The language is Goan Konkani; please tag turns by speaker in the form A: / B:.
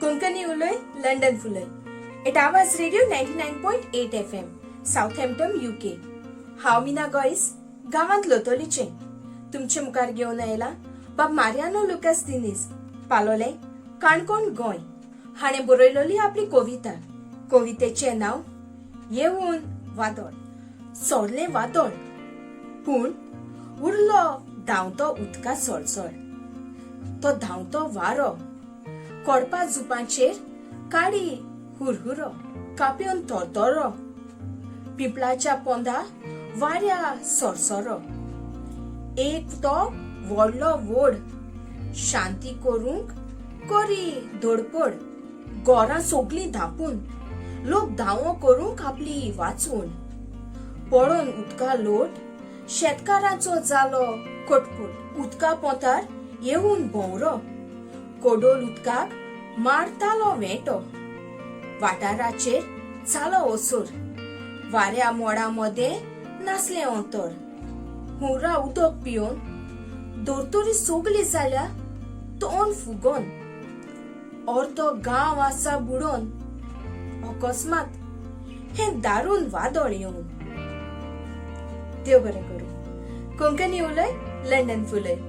A: कोंकणी उलय, London फुलय. At Awaaz radio 99.8 FM, Southampton, UK. हांव मीना गोयस, गांवांत लोतोलीचें. तुमचे मुखार घेवन आयला बाब मारियानो लुकास दिनीस, पालोलें, काणकोण, गोंय, हाणें बरयलोली आपली कविता. कवितेचें नांव येवन वादळ. सोडलें वादळ, पूण उरलो धांवतो उदका सळसळ, तो धांवतो वारो, कोडपा जुपांचेर काडी हुरहुरो, काप्योन थोरथोरो, पिंपळाच्या पोंदा वाऱ्या सरसरो. एक तो व्हडलो व्हड शांती करूंक करी धडपड, घरां सगलीं धांपून लोक धांवो करूंक आपली वाचून. पळोवन उदका लोट शेतकारांचो जालो कटकट. उदका पोंतार येवन भोंवरो कोडोल उदकाक मारतालो वेंटो. वाठाराचेर जालो ओसर, वाऱ्या मोडा मदें नासलें अंतर. हुंवरा उदक पिवन धर्तरी सगली जाल्या तोंड फुगोन, अर्दो गांव आसा बुडोन, अकस्मात हें दारून वादळ येवन. देव बरें करूं. कोंकणी उलय, लंडन फुलय.